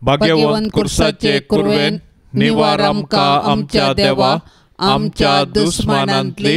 भाग्यवंत कुर्साचे कुरवेन निवार आमकां आमच्या देवा आमच्या दुस्मानांतली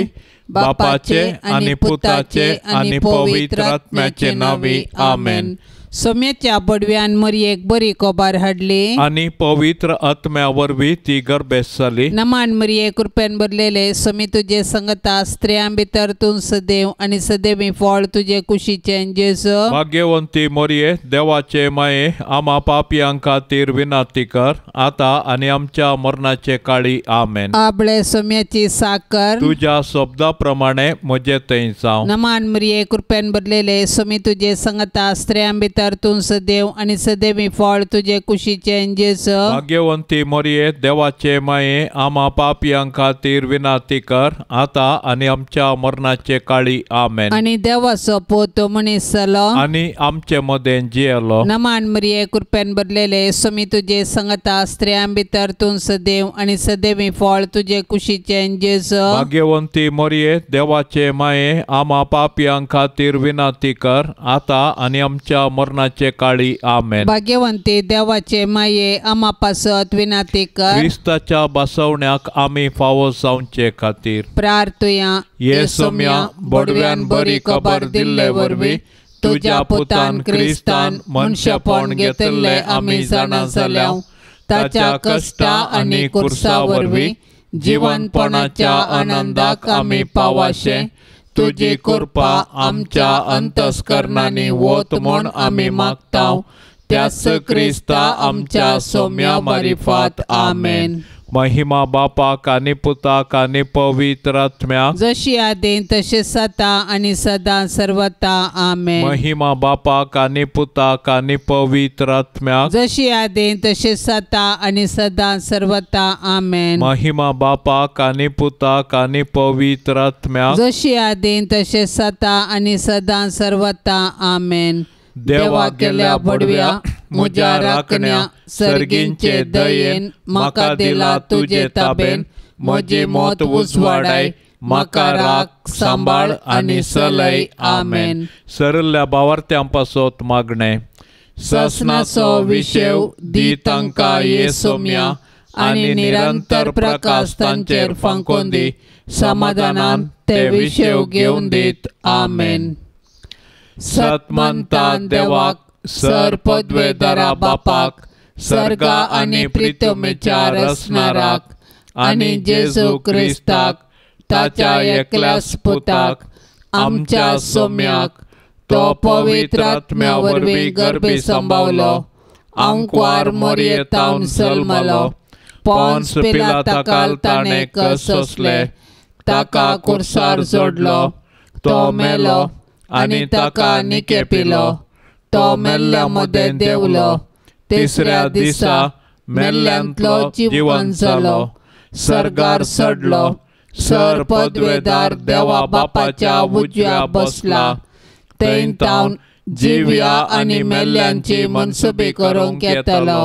बापाचे आनी पुताचे आनी पवित्र आत्म्याचे नांवी आमेन. सोम्याच्या बडव्यान मरयेक बरी कोबार हाडली आनी पवित्र आत्म्या वरवीं ती गर्भेस्त जाली. नमान मरये कृपेन भरलेले सोमी तुजे संगता स्त्रियां भितर तूं सदैव आनी सदैवी फळ तुजे कुशीचें जेजू. भाग्यवंती मरये देवाचे माये आमा पापयां खातीर विनंती कर आतां आनी आमच्या मरणाचे काळी आमेन. आबळे सोम्याची साकर तुज्या शब्दा प्रमाणे म्हजे थंय जावं. नमान मरये कृपेन भरलेले सोमी तुजे संगता स्त्रियां भितर तूं सदैव आनी सदैवी फळ तुजे कुशीचें जेजू. भाग्यवंती मरये देवाचे माये आमा पापयां खातीर विनंती कर आतां आनी आमच्या मरणाचे काळी आमेन. आनी देवाचो पूत मनीस जालो आनी आमचे मदें जियेलो. नमान मरये कृपेन भरलेले सोमी तुजे संगता स्त्रियां भितर तूं सदैव आनी सदैवी फळ तुजे कुशीचें जेजू. भाग्यवंती मरये देवाचे माये आमा पापयां खातीर विनंती कर आतां आनी आमच्या मरणाचे काळी आमेन. भाग्यवंती देवाचे माये आमा पासत विनंती कर. क्रिस्ताच्या बसवण्याक आमी फावो जावचे खातीर प्रार्थुया. ये सोम्या बडव्यान बरी खबर दिल्ले वरवीं तुज्या पुतान क्रिस्तान मनशेपण घेतिल्लें आमी जाणा जाल्या. ताच्या कश्टा आनी कुर्सा वरवीं जिवनपणाच्या आनंदाक आमी पावाशे तुजी कृपा आमच्या अंतस्करणांनी वत म्हूण आमी मागता त्याच क्रिस्ता आमच्या सोम्या मारिफात आमेन. महिमा बापाक आनी पुताक आनी पवित्र आत्म्याक जशी आदीं तशें सदा आनी सदां सर्वता आमेन. महिमा बापाक आनी पुताक आनी पवित्र आत्म्याक जशी आदीं तशें सदा आनी सदां सर्वता आमेन. महिमा बापाक आनी पुताक आनी पवित्र आत्म्याक जशी आदीं तशें सदा आनी सदां सर्वता आमेन. देवा गेल्या बडव्या म्हज्या राखण्या सर्गींचे दयेन म्हाका दिला तुजे ताबेन म्हजी मत उजवाडाय म्हाका राख सांबाळ आनी सलय आमेन. सरल्या बावार्थ्यां पासत मागणें. ससनाचो विशेव दी तांकां ये सोम्या आनी निरंतर प्रकाश तांचेर फांकोवन दी समाधानान ते विशेव घेवन दीत आमेन. सतमंता देवाक सर पदवेदारा बापाक सर्गा आनी प्रितमेच्या रसनाराक आनी जेजू क्रिस्ताक ताच्या एकल्याच पुताक आमच्या सोम्याक तो पवित्र आत्म्या वरवीं गर्भी संभावलो आंकवार मोरयेतावन जल्मलो पोन्स पिलाताकाल ताणें कस सोंसले ताका कुर्सार जोडलो तो मेलो आनी ताका निके पिलो तो मेल्ल्या मदें देंवलो तिसऱ्या दिसा मेल्ल्यांतलो जिवन जालो सर्गार चडलो सर पदवेदार देवा बापाच्या उजव्या बसला थंय तावन जिव्या आनी मेल्ल्यांची मनसुबी करूंक येतलो.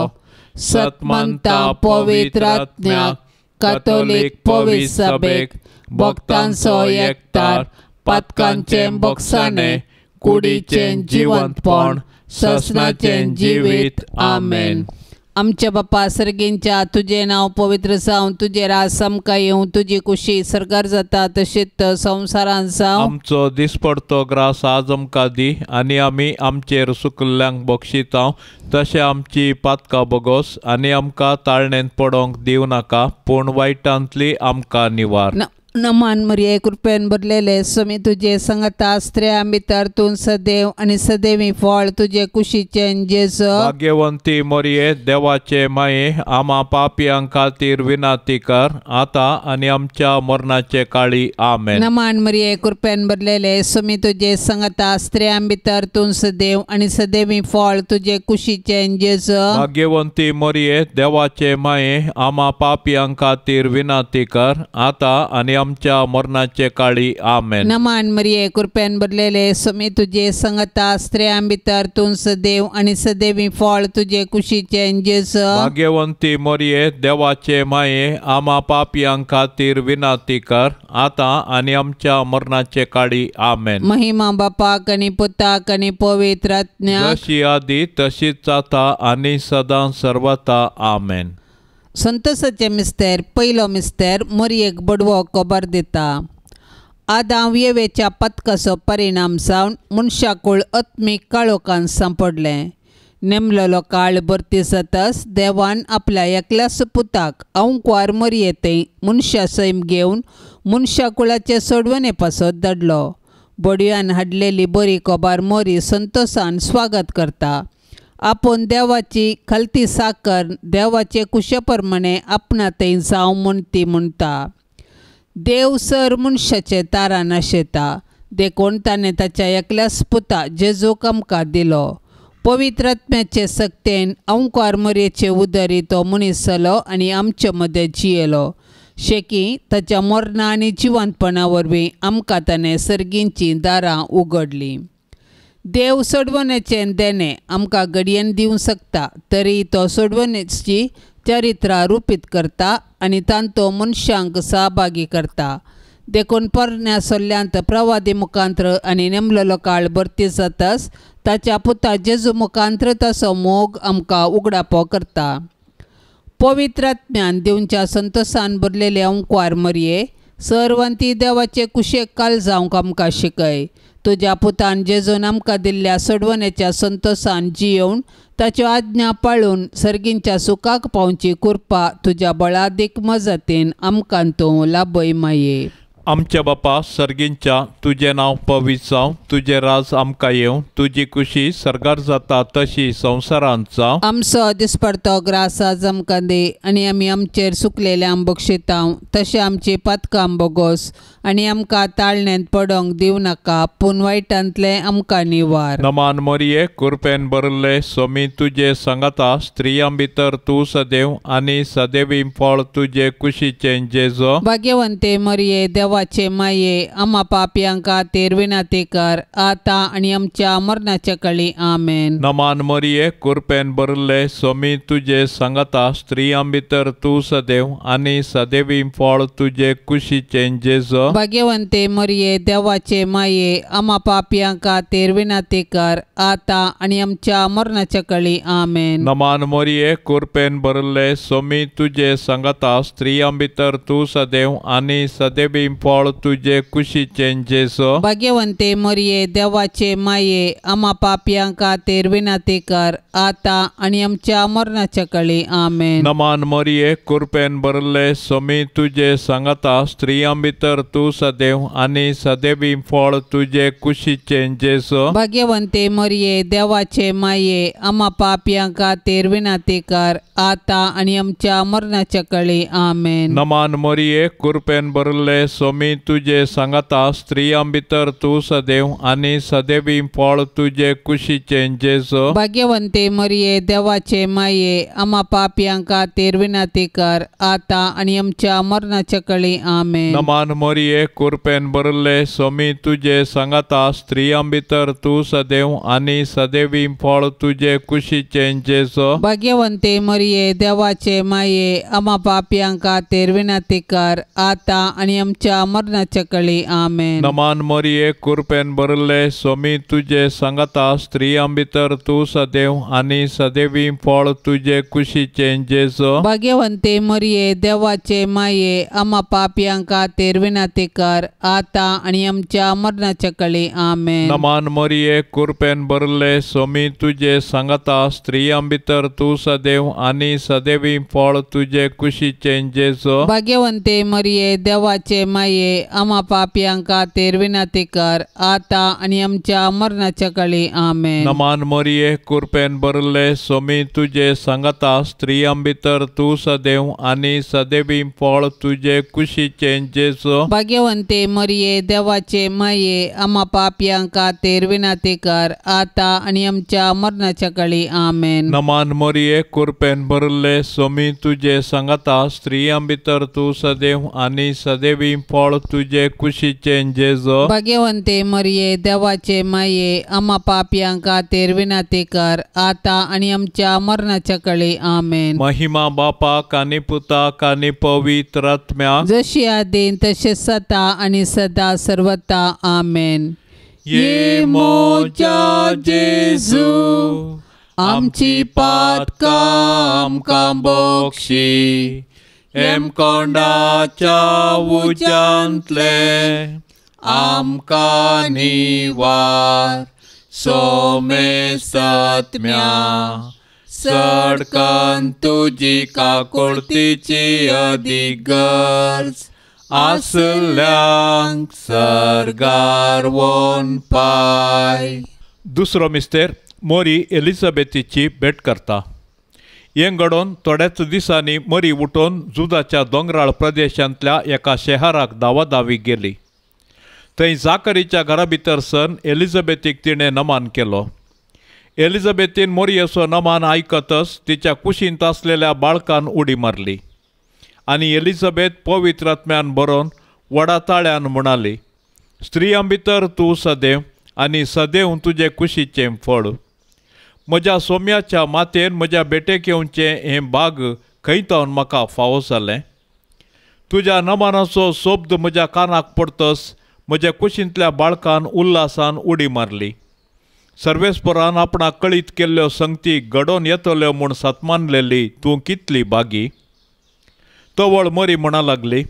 सतमंता पवित्र आत्म्याक कातोलीक पवित्र सभेक भक्तांचो एकतार पातकांचें बक्षाणें कुडीचें जिवंतपण ससनाचें जिवीत आमेन. आमच्या बापा सर्गींच्या तुजें नांव पवित्र जावं तुजें राज आमकां येवं तुजी कुशी सर्गार जाता तशीच संवसारांत जावं. आमचो दिसपडतो ग्रास आज आमकां दी आनी आमी आमचेर सुकल्ल्यांक बक्षिता तशें आमची पातकां बगोस आनी आमकां ताळणेंत पडोंक दिवं नाका पूण वायटांतली आमकां निवार. नमान मरिये कृपेन भरलेले स्वामी तुजे संगता स्त्रियां भितर तूं सदैव आनी सदैवी फळ तुजे कुशीचें जेजू. भाग्यवंती मरिये देवाचे माये आमा पापयां खातीर विनंती कर आतां आनी आमच्या मरणाचे काळी आमेन. नमान मरिये कृपेन भरलेले स्वामी तुजे संगता स्त्रियां भितर तूं सदैव आनी सदैवी फळ तुजे कुशीचें जेजू. भाग्यवंती मरिये देवाचे माये आमा पापयां खातीर विनंती कर आतां आनी आमच्या मरणाचे काळी. आमेन. नमान मरिये, कृपेन भरलेले, स्वामी तुजे संगता, स्त्रियां भितर तूं सदैव आनी सदैवी फळ तुजे कुशीचें जेजू. भाग्यवंती मरिये, देवाचे माये, आमा पापयां खातीर विनंती कर आतां आनी आमच्या मरणाचे काळी. आमेन. महिमा बापाक आनी पुताक आनी पवित्र आत्म्याक, जशी आदी तशीच आतां आनी सदां सर्वता. आमेन. संतोषाचे मिस्तेर. पयलो मिस्तेर मोरयेक बडवो खबर दिता. आदांव येवेच्या पथकाचो परिणाम जावन मनशाकूळ आत्मीक काळोखान सांपडलें. नेमलेलो काळ भरती जातच देवान आपल्या एकल्याच पुताक अंकवार मोरये थंय मनशा सैम घेवन मनशाकुळाचे सोडवणे पासत धाडलो. बडव्यान हाडलेली बरी खबर मोरी संतोषान स्वागत करता. आपूण देवाची खालती साकर देवाचे कुशे प्रमाणे आपणा थंय जावं म्हूण ती म्हणटा. देव सर मनशाचे तारा नाशेता देखून ताणें ताच्या एकल्याच पुता जेजूक आमकां दिलो. पवित्र आत्म्याचे सक्तेन अंकार मोरयेचे उदरी तो मनीस जालो आनी आमचे मदें जियेलो. शेकी ताच्या मरणा आनी जिवंतपणा वरवीं आमकां ताणें सर्गींचीं दारां उगडलीं. देव सोडवण्याचें देणें आमकां घडयेन दिवंक शकता, तरी तो सोडवण्याची चरित्रां रुपीत करता आनी तांतो मनशांक सहभागी करता. देखून पोरण्या सल्ल्यांत प्रवादी मुखांत्र आनी नेमलेलो काळ भरती जातच ताच्या पुता जेजू मुखांत्र ताचो मोग आमकां उगडापो करता. पवित्र आत्म्यान दिवच्या संतोषान भरलेले अंकवार मरये, सर्वंती देवाचे कुशेक काल जावंक आमकां शिकय. तुज्या पुतान जेजून आमकां दिल्ल्या सोडवण्याच्या संतोषान जियोवन ताच्यो आज्ञा पाळून सर्गींच्या सुखाक पावची कृपा तुज्या बळादीक मजतीन आमकां तूं लाभय माये. आमच्या बापा सर्गींच्या, तुजें नांव पवित्र जावं, तुजें राज आमकां येवं, तुजी कुशी सर्गार जाता तशी संवसारांत जावं. आमचो दिसपडतो ग्रास आज आमकां दी आनी आमी आमचेर सुकलेल्यांक बक्षितांव तशें आमची पातकां बोगोस आनी आमकां ताळण्यांत पडोंक दिवं नाका, पूण वायटांतलें आमकां निवार. नमान मरिये, कृपेन भरिल्ले, स्वामी तुजे सांगाता, स्त्रियां भितर तूं सदैव आनी सदैवी फळ तुजे कुशीचें जेजू. भाग्यवंते मरिये, देवाचे माये, आमा पापयां खातीर विनंती कर आतां आनी आमच्या मरणाच्या काळी. आमेन. नमान मरिये, कृपेन भरिल्ले, स्वामी तुजे सांगाता, स्त्रियां भितर तूं सदैव आनी सदैवी फळ तुजे कुशीचें जेजू. भाग्यवंते मरिये, देवाचे माये, आमा पापयां खातीर विनंती कर आतां आनी आमच्या मरणाच्या काळी. आमेन. नमान मरिये, कृपेन भरिल्ले, स्वामी तुजे सांगाता, स्त्रियां भितर तूं सदैव आनी सदैवी फळ तुजे कुशीचें जेजू. भाग्यवंते मरिये, देवाचे माये, आमा पापयां खातीर विनंती कर आतां आनी आमच्या मरणाच्या काळी. आमेन. नमान मरिये, कृपेन भरिल्ले, स्वामी तुजे सांगाता, स्त्रियां भितर तूं सदैव आनी सदैवी फळ तुजे कुशीचें जेजू. भाग्यवंते मरिये, देवाचे माये, आमा पापयां खातीर विनंती कर आतां आनी आमच्या मरणाच्या काळी. आमेन. नमान मरिये, कृपेन भरिल्ले, स्वामी तुजे सांगाता, स्त्रियां भितर तूं सदैव आनी सदैवी फळ तुजे कुशीचें जेजू. भाग्यवंते मरिये, देवाचे माये, आमा पापयां खातीर विनंती कर आतां आनी आमच्या मरणाच्या काळी. आमेन. नमान मरिये, कृपेन भरिल्ले, स्वामी तुजे सांगाता, स्त्रियां भितर तूं सदैव आनी सदैवी फळ तुजे कुशीचें जेजू. भाग्यवंते मरिये, देवाचे माये, आमा पापयां खातीर विनंती कर आतां आनी आमच्या मरणाच्या काळी. आमेन. नमान मरिये, कृपेन भरिल्ले, स्वामी तुजे सांगाता, स्त्रियां भितर तूं सदैव आनी सदैवी फळ तुजे कुशीचें जेजू. भाग्यवंते मरिये, देवाचे माये, आमा पापयां खातीर विनंती कर आतां आनी आमच्या मरणाच्या काळी. आमेन. नमान मरिये, कृपेन भरिल्ले, स्वामी तुजे सांगाता, स्त्रियां भितर तूं सदैव आनी सदैवी फळ तुजे कुशीचें जेजू. भाग्यवंते मरिये, देवाचे माये, आमा पापयां खातीर विनंती कर आतां आनी आमच्या मरणाच्या काळी. आमेन. नमान मरिये, कृपेन भरिल्ले, स्वामी तुजे सांगाता, स्त्रियां भितर तूं सदैव आनी सदैवी फळ तुजे कुशीचें जेजू. भाग्यवंते मरिये, देवाचे माये, आमा पापयां खातीर विनंती कर आतां आनी आमच्या मरणाच्या काळी. आमेन. नमान मरिये, कृपेन भरिल्ले, स्वामी तुजे सांगाता, स्त्रियां भितर तूं सदैव आनी सदैवी फळ तुजे कुशीचें जेजो। भाग्यवंते मरिये देवाचे माये आमा पापयां खातीर विनंती कर आतां आनी आमच्या मरणाच्या कळे। आमेन। महिमा बापाक आनी पुताक आनी पवित्र आत्म्याक, जशी आदीन तशें सदा आनी सदा सर्वता। आमेन। ये मोजा जेजू आमची पातकां आमकां बक्षी, हेमकोंडाच्या उज्यांतले आमकां निवार, सोमेसत्म्या सडकन तुजी काकुळतीची अदीक गरज आसल्यांक सर्गार वोन पाय। दुसरो मिस्तेर मोरी एलिझाबेथीची भेट करता। हें घडोवन थोड्याच दिसांनी मरी उठोवन जुदाच्या दोंगराळ प्रदेशांतल्या एका शहराक दावादावी गेली। थंय जाकरीच्या घरा भितर सन एलिझाबेथीक तिणें नमान केलो। एलिझाबेथीन मोरयेचो नमान आयकतच तिच्या कुशींत आसलेल्या बाळकान उडी मारली आनी एलिझाबेथ पवित्र आत्म्यान बरोवन व्हडा ताळ्यान म्हणाली, स्त्रियां भितर तूं सदैव आनी सदैव तुजे कुशीचें फळ। म्हज्या सोम्याच्या मातेन म्हज्या भेटेक येवचें हें भाग खंय तावन म्हाका फावो जालें। तुज्या नमानाचो शब्द म्हज्या कानाक पडतच म्हज्या कुशींतल्या बाळकान उल्हासान उडी मारली। सर्वेस्परान आपणाक कळीत केल्ल्यो संगती घडोवन येतल्यो म्हूण सतमानलेली तूं कितली बागी। तवळ मरी म्हणा लागली,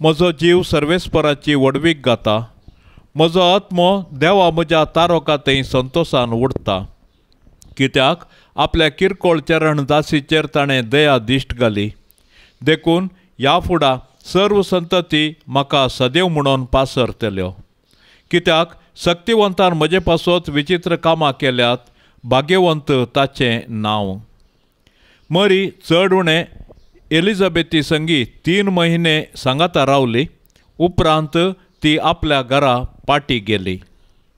म्हजो जीव सर्वेस्पराची व्हडवीक गाता, म्हजो आत्मो देवा म्हज्या तारोका थंय संतोशान उडता, कित्याक आपल्या किरकोळ चरण दासीचेर ताणें दया दिश्ट घाली। देखून ह्या फुडा सर्व संतती म्हाका सदैव म्हणून पासरतल्यो, कित्याक शक्तिवंतान म्हजे पासत विचित्र कामां केल्यात, भाग्यवंत ताचें नांव। मरी चड उणें एलिझाबेथी संगी 3 म्हयने सांगाता रावली। उपरांत ती आपल्या घरा पाटी गेली।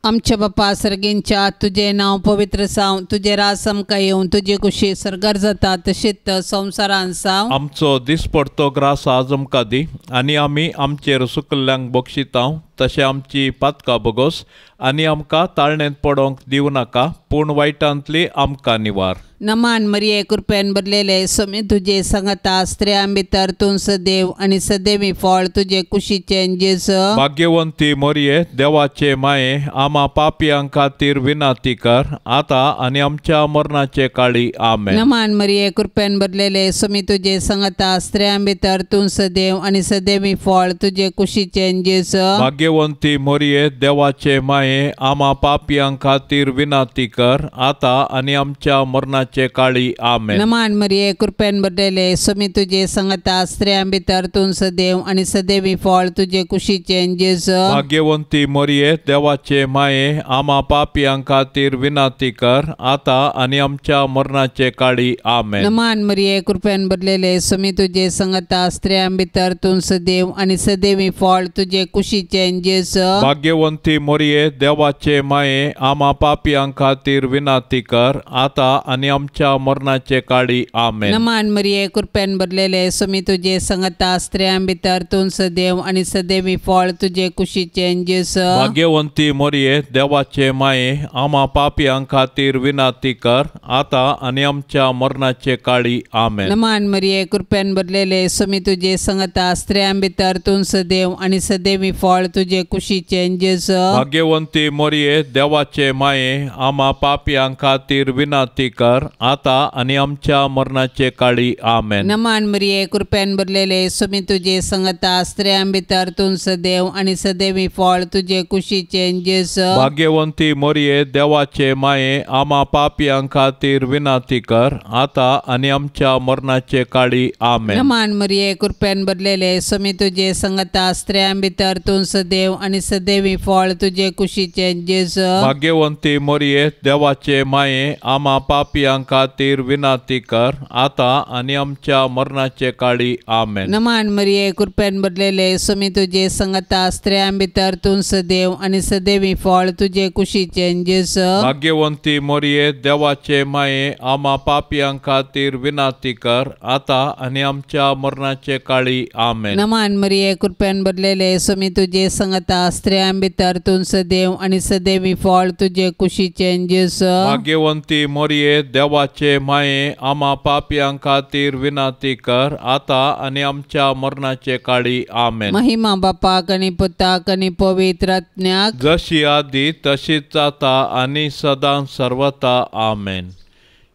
आमच्या बापा सर्गींच्या तुजें नांव पवित्र जावं, तुजें राज आमकां येवं, तुजी कुशी सर्गार जाता तशीच संवसारान जावं। आमचो दिसपडतो ग्रास आज आमकां दी आनी आमी आमचेर सुकल्ल्यांक बक्षितांव तशें आमची पातकां बगोस आनी आमकां ताळणेंत पडोवंक दिवं नाका, पूण वायटांतली आमकां निवार। नमान मरिये कृपेन भरलेले स्वामी तुजे संगता, स्त्रियां भितर तूं सदैव आनी सदैवी फळ तुजे कुशीचें जेजू। भाग्यवंती मरिये देवाचे माये आमा पापयां खातीर विनंती कर आतां आनी आमच्या मरणाचे काळी। आमेन। नमान मरिये कृपेन भरलेले स्वामी तुजे संगता, स्त्रियां भितर तूं सदैव आनी सदैवी फळ तुजे कुशीचें जेजू। भाग्यवंती मरिये देवाचे माये आमा पापयां खातीर विनंती कर आतां आनी आमच्या मरणाचे काळी। आमेन। नमान मरिये कृपेन भरलेले स्वामी तुजे संगता, स्त्रियां भितर तूं सदैव आनी सदैवी फळ तुजे कुशीचें जेजू। भाग्यवंती मरिये देवाचे माये आमा पापयां खातीर विनंती कर आतां आनी आमच्या मरणाचे काळी। आमेन। नमान मरिये कृपेन भरलेले स्वामी तुजे संगता, स्त्रियां भितर तूं सदैव आनी सदैवी फळ तुजे कुशीचें जेजू। भाग्यवंती मरिये देवाचे माये आमा पापयां खातीर विनंती कर आतां आनी आमच्या मरणाचे काळी। आमेन। नमान मरिये कृपेन भरलेले स्वामी तुजे संगता, स्त्रियां भितर तूं सदैव आनी सदैवी फळ तुजे कुशीचें जेजू। भाग्यवंती मरिये देवाचे माये आमा पापयां खातीर विनंती कर आतां आनी आमच्या मरणाचे काळी। आमेन। नमान मरिये कृपेन भरलेले स्वामी तुजे संगता, स्त्रियां भितर तूं सदैव आनी सदैवी फळ तुजे कुशीचें जेजू। भाग्यवंती मरिये देवाचे माये आमा पापयां खातीर विनंती कर आतां आनी आमच्या मरणाचे काळी। आमेन। नमान मरिये कृपेन भरलेले स्वामी तुजे संगता, स्त्रियां भितर तूं सदैव आनी सदैवी फळ तुजे कुशीचें जेजू। भाग्यवंती मरिये देवाचे माये आमा पापयां खातीर विनंती कर आतां आनी आमच्या मरणाचे काळी। आमेन। नमान मरिये कृपेन भरलेले स्वामी तुजे संगता, स्त्रियां भितर तूं सदैव सदैव आनी सदैवी फळ तुजे कुशीचें जेजू. भाग्यवंती मोरये देवाचे माये आमा पापयां खातीर विनंती कर आतां आनी आमच्या मरणाचे काळी. आमेन. नमान मरिये कृपेन भरलेले स्वामी तुजे संगता स्त्रियां भितर तूं सदैव आनी सदैवी फळ तुजे कुशीचें जेजू. भाग्यवंती मोरये देवाचे माये आमा पापयां खातीर विनंती कर आतां आनी आमच्या मरणाचे काळी. आमेन. नमान मरिये कृपेन भरलेले स्वामी तुजे संगता स्त्रियां भितर तूं सदैव आनी सदैवी फळ तुजे कुशीचें जेजू. भाग्यवंती मोरये देवाचे माये आमा पापयां खातीर विनंती कर आतां आनी आमच्या मरणाचे काळी. आमेन. महिमा बापाक आनी पुताक आनी पवित्र आत्म्याक, जशी आदी तशीच आतां आनी सदां सर्वता. आमेन.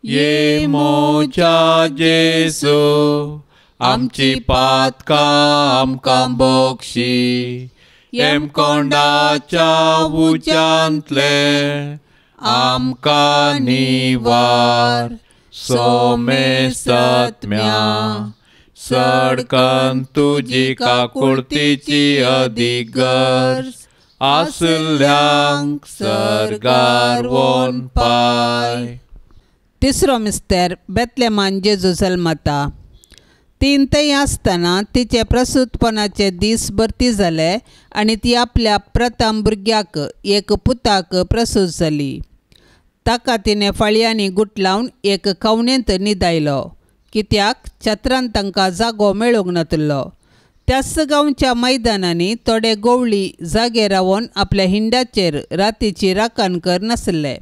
ये मोजा जेजू आमची पातकां आमकां बक्षी, येमकोंडाच्या उज्यांतले आमकां निवार, सोमेसत्म्या सडकन तुजी काकुळतीची अदीक गरज आसल्यांक सर्गार वोन पाय. तिसरो मिस्तेर बेतलेमान जेजू जल्मता. तीन थंय आसतना तिचे प्रसूतपणाचे दीस भरती जाले आनी ती आपल्या प्रथम भुरग्याक एक पुताक प्रसूत जाली. ताका तिणें फाळयांनी गुटलावन एक खवणेंत न्हिदायलो, कित्याक छत्रान तांकां जागो मेळूंक नातिल्लो. त्याच गांवच्या मैदानांनी थोडे गोवळी जागे रावन आपल्या हिंडाचेर रातीची राखण कर नासले.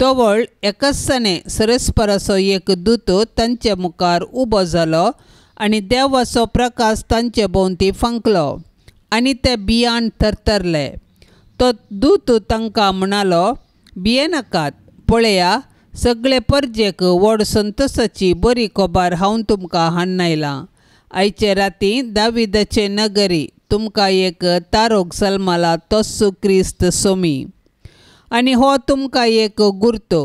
तवळ एकसाने सरस्पराचो एक दूत तांचे मुखार उबो जालो आनी देवाचो प्रकाश तांचे भोंवती फांकलो आनी ते बियान थरथरले. तो दूत तांकां म्हणालो, भियेनाकात, पळया सगळे परजेक व्हड संतोसाची बरी खबर हांव तुमकां हाडून. आयचे राती दाविदाचे नगरी तुमकां एक तारोक जल्मला, तोच क्रिस्त सोमी. आनी हो तुमकां एक गुर्तो,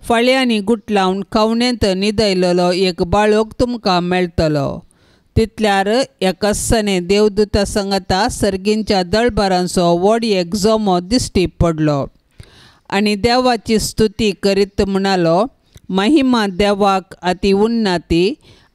फाळयांनी गुटलावन खवणेंत न्हिदयलेलो एक बाळक तुमकां मेळटलो. तितल्यार एकसाने देवदूता संगता सर्गींच्या दळबारांचो व्हड एक जमो दिश्टी पडलो आनी देवाची स्तुती करीत म्हणालो, महिमा देवाक अति उन्नती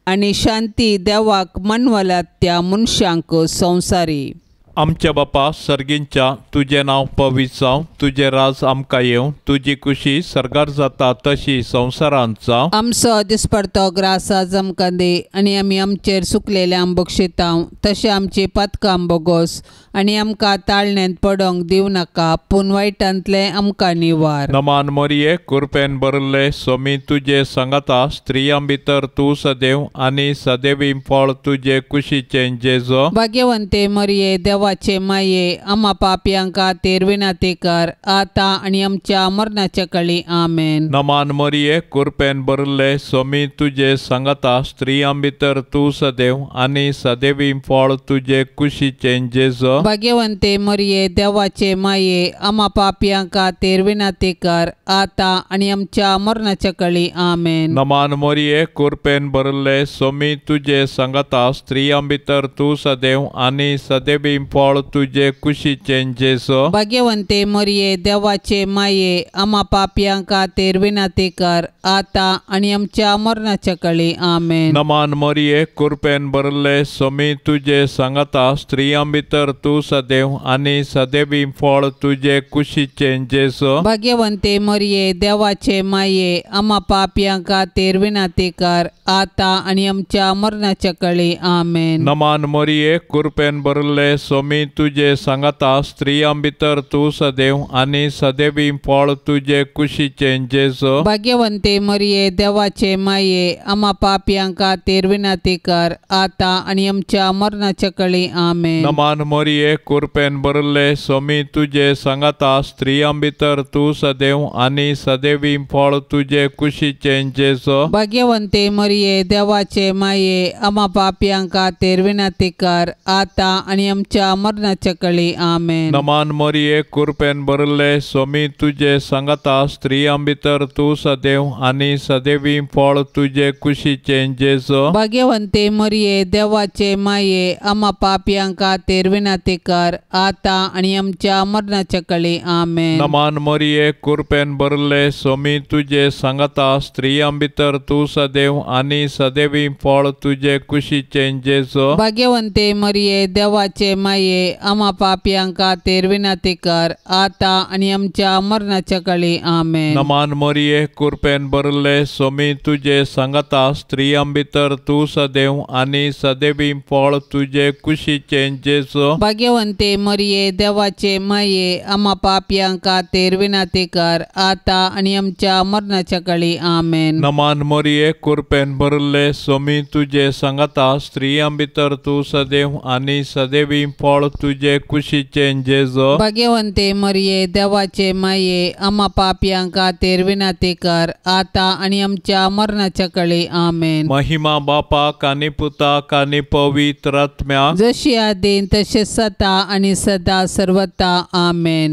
आनी शांती देवाक मनवल्या त्या मनशांक संवसारी. आमच्या बापा सर्गींच्या तुजें नांव पवित्र जावं, तुजें राज आमकां येवं, तुजी कुशी सर्गार जाता तशी संवसारांत जावं. आमचो दिसपडतो ग्रास आज आमकां दी आनी आमी आमचेर सुकलेल्यांक बक्षितांव तशें आमची पातकां बोगोस आनी आमकां ताळण्यांत पडोंक दिवं नाका, पूण वायटांतलें आमकां निवार. नमान मरिये कृपेन भरिल्ले स्वामी तुजे सांगाता, स्त्रियां भितर तूं सदैव आनी सदैवी फळ तुजे कुशीचें जेजू. भाग्यवंते मरिये देवाचे माये आमा पापयां खातीर विनंती कर आतां आनी आमच्या मरणाच्या काळी. आमेन. नमान मरिये कृपेन भरिल्ले स्वामी तुजे सांगाता, स्त्रियां भितर तूं सदैव आनी सदैवी फळ तुजे कुशीचें जेजू. भाग्यवंते मरिये देवाचे माये आमा पापयां खातीर विनंती कर आतां आनी आमच्या मरणाच्या काळी. आमेन. नमान मरिये कृपेन भरिल्ले स्वामी तुजे सांगाता, स्त्रियां भितर तूं सदैव आनी सदैवी फळ तुजे कुशीचें जेजू. भाग्यवंते मरिये देवाचे माये आमा पापयां खातीर विनंती कर आतां आनी आमच्या मरणाच्या काळी. आमेन. नमान मरिये कृपेन भरिल्ले स्वामी तुजे सांगाता, स्त्रियां भितर तूं सदैव आनी सदैवी फळ तुजे कुशीचें जेजू. भाग्यवंते मरिये देवाचे माये आमा पापयां खातीर विनंती कर आतां आनी आमच्या मरणाच्या काळी. आमेन. नमान मरिये कृपेन भरिल्ले स्वामी तुजे सांगाता, स्त्रियां भितर तूं सदैव आनी सदैवी फळ तुजे कुशीचें जेजू. भाग्यवंते मरिये देवाचे माये आमा पापयां खातीर विनंती कर आतां आनी आमच्या मरणाच्या काळी. आमेन. नमान मरिये कृपेन भरिल्ले स्वामी तुजे सांगाता, स्त्रियां भितर तूं सदैव आनी सदैवी फळ तुजे कुशीचें जेजू. भाग्यवंते मरिये देवाचे माये आमा पापयां खातीर विनंती कर आतां आनी आमच्या आमच्या मरणाच्या कळी. आमेन. नमान मरिये, कृपेन भरले, स्वामी तुजे सांगाता, स्त्रियां भितर तूं सदैव आनी सदैवी फळ तुजे कुशीचें जेजू. भाग्यवंते मरिये, देवाचे माये, आमा पापयां खातीर विनंती कर आतां आनी आमच्या मरणाच्या कळी. आमेन. नमान मरिये, कृपेन भरले, स्वामी तुजे सांगाता, स्त्रियां भितर तूं सदैव आनी सदैवी फळ तुजे कुशीचें जेजू. भाग्यवंते मरिये, देवाचे माये, आमा पापयां खातीर विनंती कर आतां आनी आमच्या मरणाच्या कळी. आमेन. नमान मरिये, कृपेन भरले, स्वामी तुजे सांगाता, स्त्रियां भितर तूं सदैव आनी सदैवी फळ तुजे कुशीचें जेजू. भाग्यवंते मरिये, देवाचे माये, आमा पापयां खातीर विनंती कर आतां आनी आमच्या मरणाच्या कळी. आमेन. नमान मरिये, कृपेन भरले, स्वामी तुजे सांगाता, स्त्रियां भितर तूं सदैव आनी सदैवी फळ तुजे कुशीचें जेजू. भाग्यवंते मरिये, देवाचे माये, आमा पापयां खातीर विनंती कर आतां आनी आमच्या मरणाच्या कळी. आमेन. महिमा बापाक आनी पुताक आनी पवित्र आत्म्याक, जशी आदीन तशें सदा आनी सदा सर्वता. आमेन.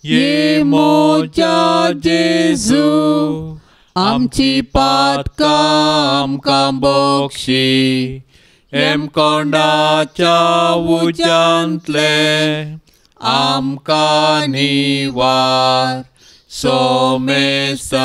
ये मोजा जेजू, आमची पातकां आमकां बक्षी, हेमकोंडाच्या उज्यांतले आमकां निवार, सोमेसत्म्या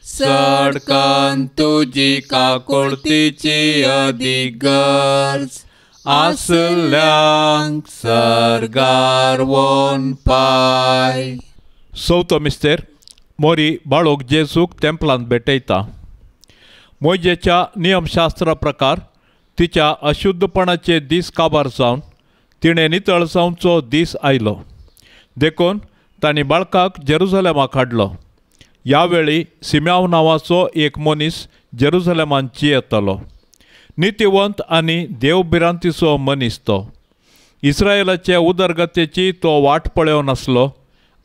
सडकन तुजी काकुळतीची अदीक गरज आसल्यांक सर्गार वोन पाय. चवथो मिस्तेर. मोरी बाळोक जेजूक तेंपलांत भेटयता. मोजेच्या नियमशास्त्रा प्रकार तिच्या अशुद्धपणाचे दीस काबार जावन तिणें नितळ जावचो दीस आयलो. देखून तांणी बाळकाक जेरुजलेमाक हाडलो. ह्या वेळी सिम्याव नांवाचो एक मनीस जेरुजलेमान जियेतालो. नितीवंत आनी देवभिरांतीचो मनीस तो. इस्रायलाचे उदरगतेची तो वाट पळोवन आसलो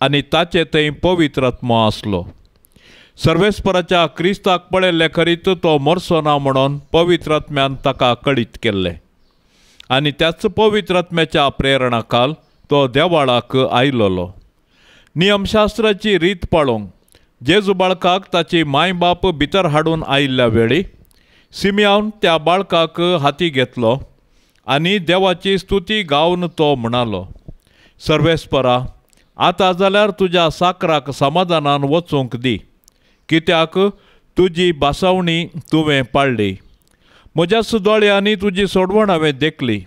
आनी ताचे थंय पवित्र आत्मो आसलो. सर्वेस्पराच्या क्रिस्ताक पळयल्ले खरीत तो मरचो ना म्हणून पवित्र आत्म्यान ताका कळीत केल्लें आनी त्याच पवित्र आत्म्याच्या प्रेरणा खाल तो देवाळाक आयलोलो. नियमशास्त्राची रीत पाळोवंक जेजू बाळकाक ताची माय बाप भितर हाडून आयिल्ल्या वेळी सिमियान त्या बाळकाक हाती घेतलो आनी देवाची स्तुती गावन तो म्हणालो, सर्वेस्परा, आतां जाल्यार तुज्या साकराक समाधानान वचूंक दी, कित्याक तुजी बासावणी तुवें पाळ्ळी. म्हज्या दोळ्यांनी तुजी सोडवण हांवें देखली,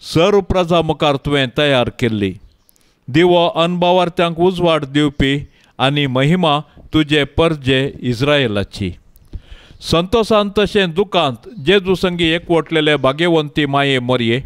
सर्व प्रजा मुखार तुवें तयार केल्ली. दिवो अनभावार्थ्यांक उजवाड दिवपी आनी महिमा तुजे परजे इस्रायलाची. संतोसान तशें दुकांत जेजू संगी एकवटलेले भाग्यवंती माये मोरये,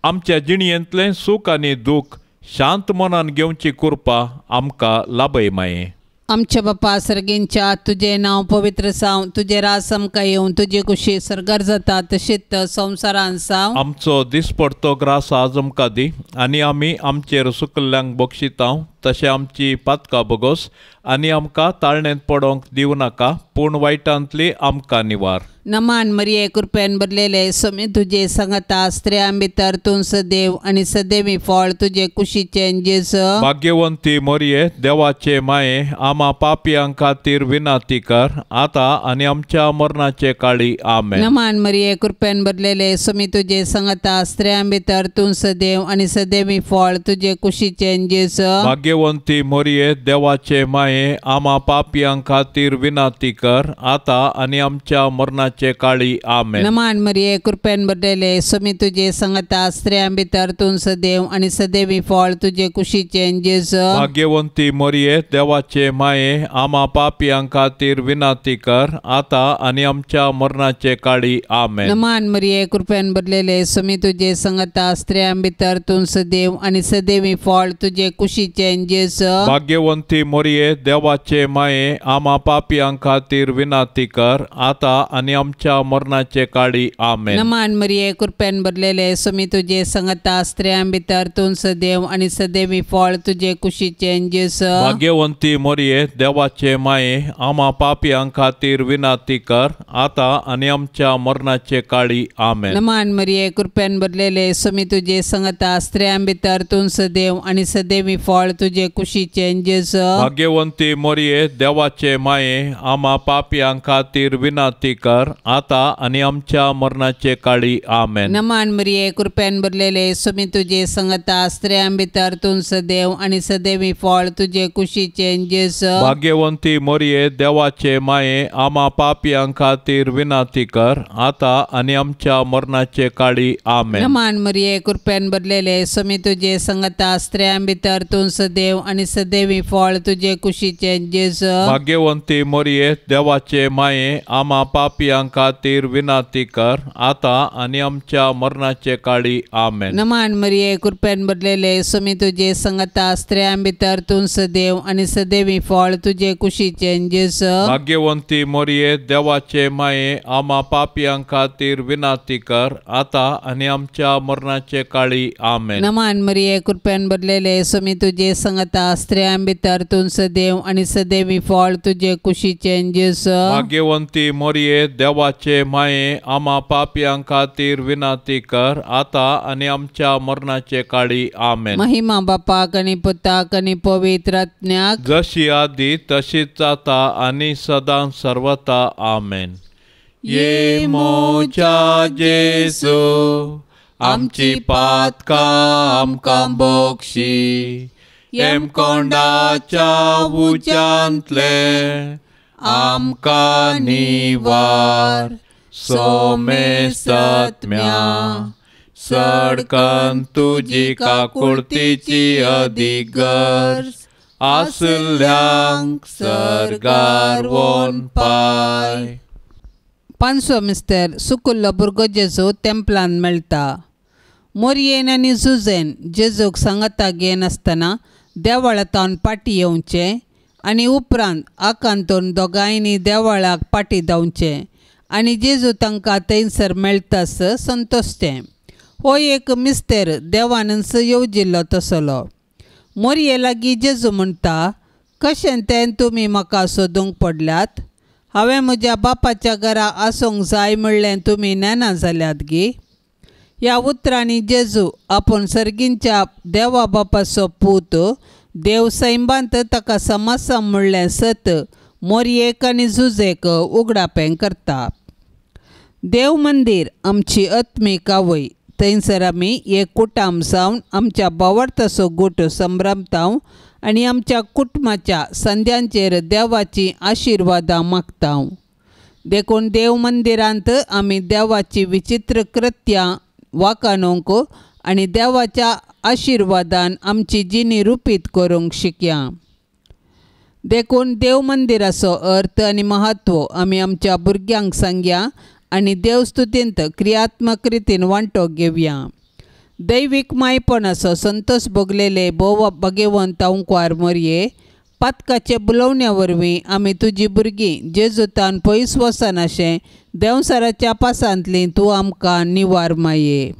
आमच्या जिणयेंतलें सूख आनी दूख शांत मनान घेवची कृपा आमकां लाभय माये. आमच्या बापा सर्गींच्या, तुजें नांव पवित्र जावं, तुजें राज आमकां येवं, तुजी कुशी सर्गार जाता तशीच संवसारान जावं. आमचो दिसपडतो ग्रास आज आमकां दी आनी आमी आमचेर सुकल्ल्यांक बक्षितांव तशें आमची पातकां बोगोस आनी आमकां ताळणेंत पडोवंक दिवं नाका, पूण वायटांतली आमकां निवार. नमान मरिये, कृपेन भरलेले, स्वामी तुजे सांगाता, स्त्रियां भितर तूं सदैव आनी सदैवी फळ तुजे कुशीचें जेजू. भाग्यवंती मरिये, देवाचे माये, आमा पापयां खातीर विनंती कर आतां आनी आमच्या मरणाचे काळी. आमेन. नमान मरिये, कृपेन भरलेले, स्वामी तुजे सांगाता, स्त्रियां भितर तूं सदैव आनी सदैवी फळ तुजे कुशीचें जेजू. भाग्यवंती मरिये, देवाचे माये, आमा पापयां खातीर विनंती कर आतां आनी आमच्या मरणाचे काळी. आमेन. नमान मरिये, कृपेन भरलेले, स्वामी तुजे सांगाता, स्त्रियां भितर तूं सदैव आनी सदैवी फळ तुजे कुशीचें जेजू. भाग्यवंती मरिये, देवाचे माये, आमा पापयां खातीर विनंती कर आतां आनी आमच्या मरणाचे काळी. आमेन. नमान मरिये, कृपेन भरलेले, स्वामी तुजे सांगाता, स्त्रियां भितर तूं सदैव आनी सदैवी फळ तुजे कुशीचें कुशीचें जेजू. भाग्यवंती मोरये देवाचे माये आमा पापयां खातीर विनंती कर आतां आनी आमच्या मरणाचे काळी. आमेन. नमान मरिये कृपेन भरलेले स्वामी तुजे संगता स्त्रियां भितर तूं सदैव आनी सदैवी फळ तुजे कुशीचें जेजू. भाग्यवंती मोरये देवाचे माये आमा पापयां खातीर विनंती कर आतां आनी आमच्या मरणाचे काळी. आमेन. नमान मरिये कृपेन भरलेले स्वामी तुजे संगता स्त्रियां भितर तूं सदैव आनी सदैवी फळ तुजे कुशीचें जेजू. भाग्यवंती मोरये देवाचे माये आमा पापयां खातीर विनंती कर आतां आनी आमच्या मरणाचे काळी. आमेन. नमान मरिये कृपेन भरलेले स्वामी तुजे संगता स्त्रियां भितर तूं सदैव आनी सदैवी फळ तुजे कुशीचें जेजू. भाग्यवंती मोरये देवाचे माये आमा पापयां खातीर विनंती कर आतां आनी आमच्या मरणाचे काळी. आमेन. नमान मरिये कृपेन भरलेले स्वामी तुजे संगता स्त्रियां भितर तूं सदैव आनी सदैवी फळ तुजे कुशीचें जेजू. भाग्यवंती मोरये देवाचे माये आमा पापयां खातीर विनंती कर आतां आनी आमच्या मरणाचे काळी. आमेन. नमान मरिये कृपेन भरलेले स्वामी तुजे संगता स्त्रियां भितर तूं सदैव आनी सदैवी फळ तुजे कुशीचें जेजू. भाग्यवंती मोरये देवाचे माये आमा पापयां खातीर विनंती कर आतां आनी आमच्या मरणाचे काळी. आमेन. नमान मरिये कृपेन भरलेले स्वामी तुजे संगता स्त्रियां भितर तूं सदैव आनी सदैवी फळ तुजे कुशीचें जेजू. भाग्यवंती मोरये देवाचे माये आमा पापयां खातीर विनंती कर आतां आनी आमच्या मरणाचे काळी. आमेन. महिमा बापाक आनी पुताक आनी पवित्र आत्म्याक, जशी आदी तशीच आता आनी सदां सर्वता. आमेन. ये मोजा जेजू आमची पातकां आमकां बक्षी, येमकोंडाच्या उज्यांतले आमकां निवार, सोमेसत्म्या सडकन तुजी काकुळतीची अदीक गरज आसल्यांक सर्गार वोन पाय. पांचवो मिस्तर सुकुल्लो भुरगो जेजू तेंपलान मेळटा. मोरयेन आनी जुजेन जेजूक सांगाता घेनासतना देवळांतावन पाटी येवचें आनी उपरांत आकांतून दोगांयनी देवळाक पाटी धांवचें आनी जेजू तांकां थंयसर मेळटास संतोशचें. हो एक मिस्तेर देवानच येवजिल्लो तसलो. मोरये लागीं जेजू म्हणटा, कशें तें तुमी म्हाका सोदूंक पडल्यात? हांवें म्हज्या बापाच्या घरा आसूंक जाय म्हणलें तुमी नेना जाल्यात गी? ह्या उतरांनी जेजू आपूण सर्गींच्या देवा बापाचो पूत, देव सैंबांत ताका समासा म्हणलें सत मोरयेक आनी जुजेक उगडापें करता. देव मंदीर आमची आत्मीक आवय, थंयसर आमी एक कुटाम जावन आमच्या बावडताचो गुट संभ्रमता आनी आमच्या कुटुंबाच्या संद्यांचेर देवाची आशिर्वादां मागता. देखून देव मंदिरांत आमी देवाची विचित्र कृत्यां वाखाणूंक आनी देवाच्या आशिर्वादान आमची जिणी रुपीत करूंक शिकया. देखून देव मंदिराचो अर्थ आनी म्हत्व आमी आमच्या भुरग्यांक सांगया आनी देवस्तुतींत क्रियात्मक रितीन वांटो घेवया. दैवीक मायपणाचो संतोष भोगलेले भोव भगेवंत अंकवार मोरये, पातकाचे बुलोवण्या वरवीं आमी तुजी भुरगीं जेजुतान पयस वचनाशें देंवसाराच्या पासांतली तूं आमकां निवार माये.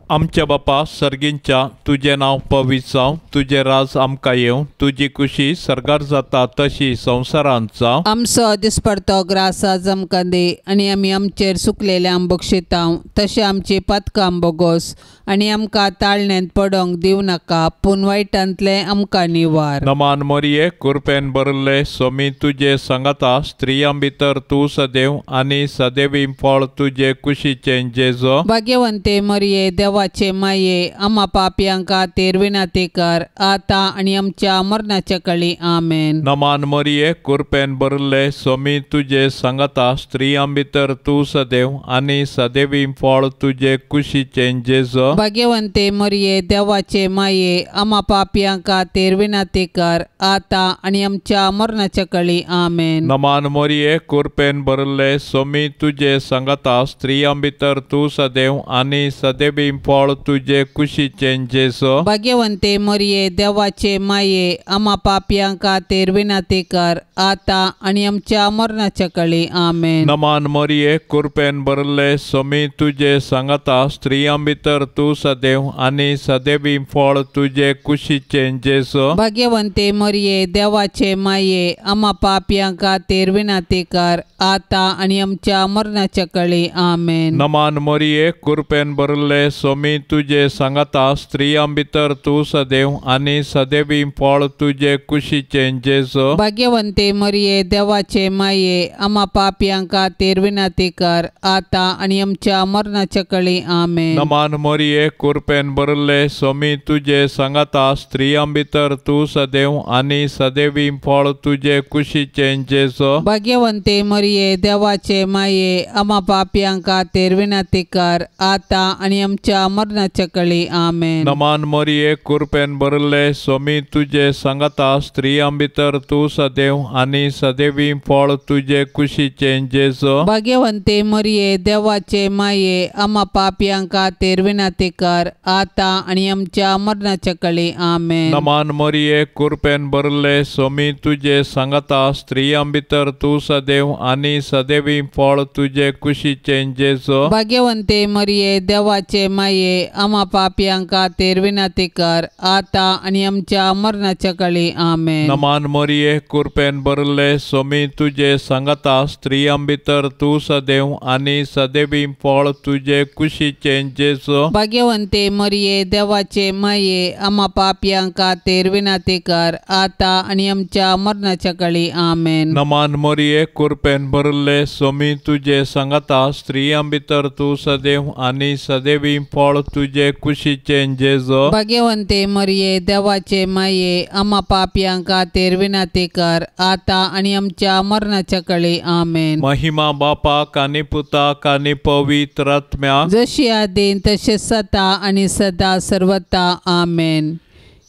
आमच्या बापा सर्गींच्या तुजें नांव पवित्र जावं, तुजें राज आमकां येवं, तुजी खुशी सर्गार जाता तशी संवसारांत जावं. आमचो दिसपडतो ग्रास आज आमकां दी आनी आमी आमचेर सुकलेले बक्षितांव तशें आमची पातकां बोगोस आनी आमकां ताळण्यांत पडोंक दिवं नाका, पूण वायटांतलें आमकां निवार. नमान मोरये कुरपेन भरिल्ले स्वामी तुजे सांगाता, स्त्रियां भितर तूं सदैव आनी सदैवी फळ तुजे कुशीचें जेजो. भाग्यवंते मोरये देवाचे माये आमा पापयां खातीर विनंती कर आतां आनी आमच्या मरणाच्या कळी. आमेन. नमान मोरये कुरपेन भरिल्ले स्वामी तुजे सांगाता, स्त्रियां भितर तूं सदैव आनी सदैवी फळ तुजे कुशीचें जेजो. भाग्यवंते मोरये देवाचे माये आमा पापयां खातीर विनंती कर आतां आनी आमच्या मरणाच्या कळी. आमेन. नमान मोरये कुरपेन भरिल्ले स्वामी तुजे सांगाता, स्त्रियां भितर तूं सदैव आनी सदैवी फळ तुजे कुशीचें जेजू। भाग्यवंते मरिये देवाचे माये आमा पापयां खातीर विनंती कर आतां आनी आमच्या मरणाच्या कळी। आमेन। नमान मरिये कृपेन भरले स्वामी तुजे सांगाता, स्त्रियां भितर तूं सदैव आनी सदैवी फळ तुजे कुशीचें जेजू। भाग्यवंते मरिये देवाचे माये आमा पापयां खातीर विनंती कर आतां आनी आमच्या मरणाच्या कळी। आमेन। नमान मरिये कृपेन भरले स्वामी तुजे सांगाता, स्त्रियां भितर तूं सदैव आनी सदैवी फळ तुजे कुशीचें जेजू। भाग्यवंते मरिये देवाचे माये आमा पापयां खातीर विनंती कर आतां आनी आमच्या मरणाच्या कळी। आमेन। नमान मरिये कृपेन भरले स्वामी तुजे सांगाता, स्त्रियां भितर तूं सदैव आनी सदैवी फळ तुजे कुशीचें जेजू। भाग्यवंते मरिये देवाचे माये आमा पापयां खातीर विनंती कर आतां आनी आमच्या मरणाच्या कळी। आमेन। नमान मरिये कृपेन भरले स्वामी तुजे सांगाता, स्त्रियां भितर तूं सदैव आनी सदैवी फळ तुजे कुशीचें जेजू। भाग्यवंते मरिये देवाचे माये आमा पापयां खातीर विनंती कर आतां आनी आमच्या मरणाच्या कळी। आमेन। नमान मरिये कृपेन भरले स्वामी तुजे सांगाता, स्त्रियां भितर तूं सदैव आनी सदैवी फळ तुजे कुशीचें जेजू। भाग्यवंते मरिये देवाचे माये आमा पापयां खातीर विनंती कर आतां आनी आमच्या मरणाच्या कळी। आमेन। नमान मरिये कृपेन भरले स्वामी तुजे सांगाता, स्त्रियां भितर तूं सदैव आनी सदैवी फळ तुजे कुशीचें जेजू। भाग्यवंते मरिये देवाचे माये आमा पापयां खातीर विनंती कर आतां आनी आमच्या मरणाच्या कळी। आमेन। नमान मरिये कृपेन भरले स्वामी तुजे सांगाता, स्त्रियां भितर तूं सदैव आनी सदैवी फळ तुजे कुशीचें जेजू। भाग्यवंते मरिये देवाचे माये आमा पापयां खातीर विनंती कर आतां आनी आमच्या मरणाच्या कळी। आमेन। महिमा बापाक आनी पुताक आनी पवित्र आत्म्याक, जशी आदीन तशें सदा आनी सदा सर्वता। आमेन।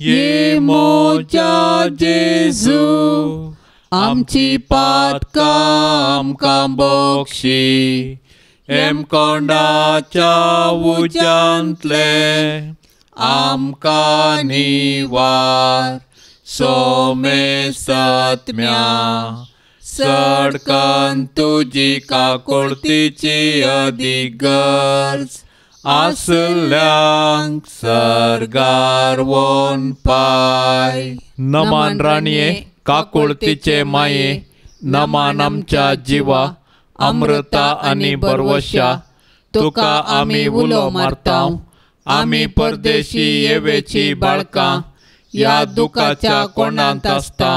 ये मोजा जेजू आमची पातकां आमकां बक्षी, हेमकोंडाच्या उज्यांतले आमकां निवार, सोमेसत्म्या सडकन तुजी काकुळतीची अदीक गरज आसल्यांक सर्गार वोन पाय। नमान राणये काकुळतीचे माये, नमान आमच्या जिवा अमृता आनी बरवशा, तुका आमी उलो मारता, आमी परदेशी येवेची बाळकां ह्या दुखाच्या कोणांत आसता,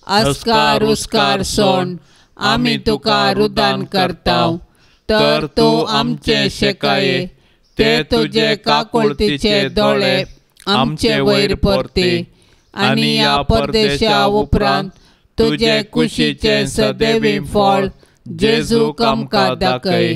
अस्कार उस्कार सोण आमी तुका रुदान करता, तर तूं आमचे शेकाये ते तुजे काकुळतीचे दोळे आमचे वयर परती, आनी ह्या परदेशा उपरांत तुजे कुशीचें सदैवी फळ जेजूक आमकां दाखय।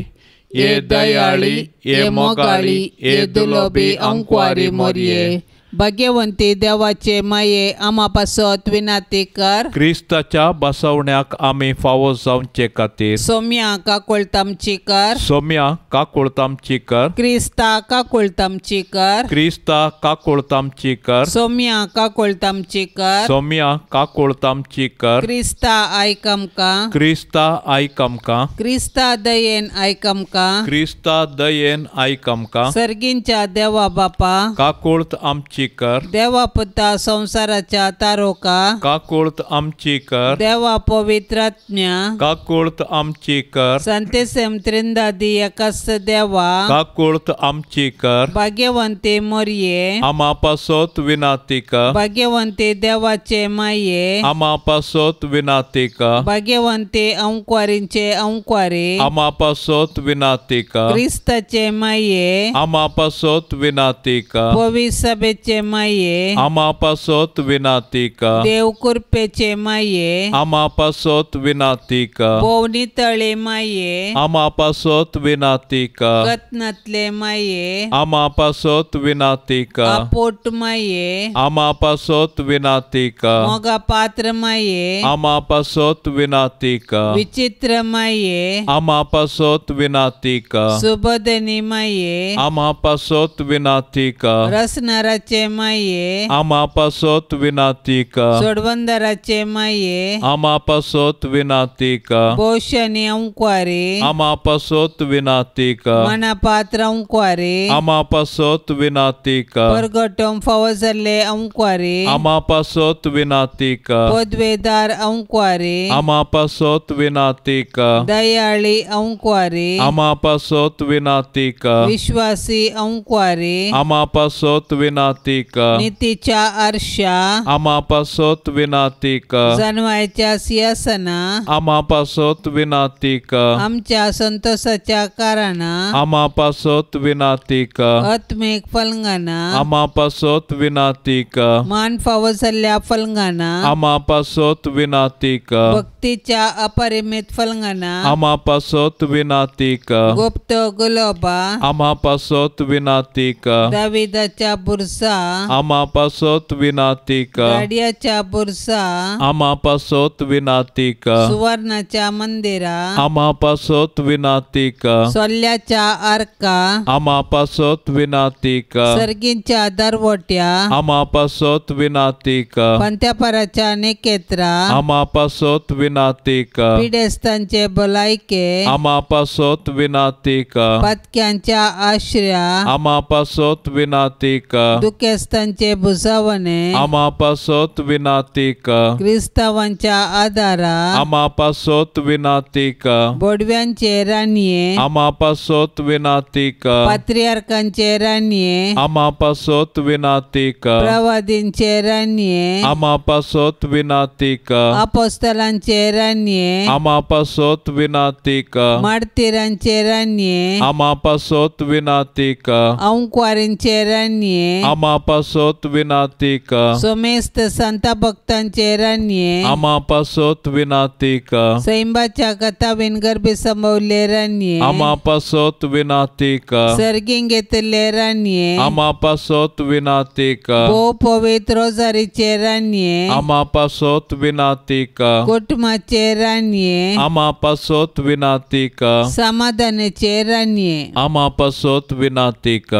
ये दयाळी, ये मोगाळी, ये दुलोबी अंकवारी मोरये, भाग्यवंती देवाचे माये आमा पासत विनंती कर। क्रिस्ताच्या बसवण्याक आमी फावो जावचे खातीर सोम्या काकुळतामची कर, सोम्या काकुळतामची कर, क्रिस्ता काकुळतामची कर, क्रिस्ता काकुळतामची कर, सोम्या काकुळतामची कर, सोम्या काकुळतामची कर, क्रिस्ता आयक आमकां, क्रिस्ता आयक आमकां, क्रिस्ता दयेन आयक आमकां, क्रिस्ता दयेन आयक आमकां, सर्गींच्या देवा बापा काकुळत आमची कर, देवा पुता संसाराच्या तारोका काकुळत आमची कर, देवा पवित्रात्म्या काकुळत आमची कर, संतेसेम त्रिंदादी एकास देवा काकुळत आमची कर, भाग्यवंती मोरये आमा पासत विनाती कर, भाग्यवंती देवाचे माये आमा पासत विनाती कर, भाग्यवंती अंकवारींचे अंकवारी आमा पासत विनाती कर, क्रिस्ताचे माये आमा पासत विनाती कर, पवित्र सभेचे कुरपेचे माये आमा पासत विनातीक देव कुरपेचे माये आमा पासत विनातीक भोवनी तळे माये आमा पासत विनातीक कत्नातले माये आमा पासत विनातीक आपोट माये आमा पासत विनातीक मोगा पात्र माये आमा पासत विनातीक विचित्र माये आमा पासत विनातीक सुबोधनी माये आमा पासत विनातीक रसनाराचे माये आमा पासत विनातीक सोडवंदराचे माये आमा पासत विनातीक भोशनी अंक्वारी आमा पासत विनातीक मनापात्र अंक्वारी आमा पासत विनातीक परगटोम फावो जाल्ले अंक्वारी आमा पासत विनातीक पदवेदार अंक्वारी आमा पासत विनातीक दयाळी अंक्वारी आमा पासत विनातीक विश्वासी अंक्वारी आमा पासत विनातीक नितीच्या आरशा आमा पासत विनातीक जनवायच्या सिंहासना आमा पासत विनातीक आमच्या संतोषाच्या कारणां आमा पासत विनातीक आत्मीक फलंगाना आमा पासत विनातीक मान फावो जाल्ल्या फलंगाना आमा पासत विनातीक भक्तीच्या अपरिमित फलंगाना आमा पासत विनातीक गुप्त गुलोबा आमा पासत विनातीक दाविदाच्या बुरसा आमा पासत विनातीक गाडयाच्या बुरसा आमा पासत विनातीक सुवर्णाच्या मंदिरा आमा पासत विनातीक सोल्ल्याच्या आर्का आमा पासत विनातीक सर्गींच्या दरवट्या आमा पासत विनातीक पंत्यापराच्या निकेत्रा आमा पासत विनातीक पिडेस्तांचे भलायके आमा पासत विनातीक पातक्यांच्या आश्र्या आमा पासत विनातीक दुखेस्तांचे भुजावणे आमा पासत विनातीक क्रिस्तावांच्या आदारा आमा पासत विनातीक बोडव्यांचे राणये आमा पासत विनातीक पात्रियार्कांचे राणये आमा पासत विनातीक प्रवादींचे राणये आमा पासत विनातीक अपोस्तलांचे राणये आमा पासत विनातीक मार्तीरांचे राणये आमा पासत विनातीक अंक्वारींचे राणये आमा पासत विनातीक सोमेस्त संता भक्तांचे राणये आमा पासत विनातीक सैंबाच्या कथावीन गर्भी संभवले राणये आमा पासत विनातीक सर्गीं घेतिल्ले राणये आमा पासत विनातीक भोव पवित्र रोजारीचे राणये आमा पासत विनातीक कुटुंबाचे राणये आमा पासत विनातीक समाधानाचे राणये आमा पासत विनातीक.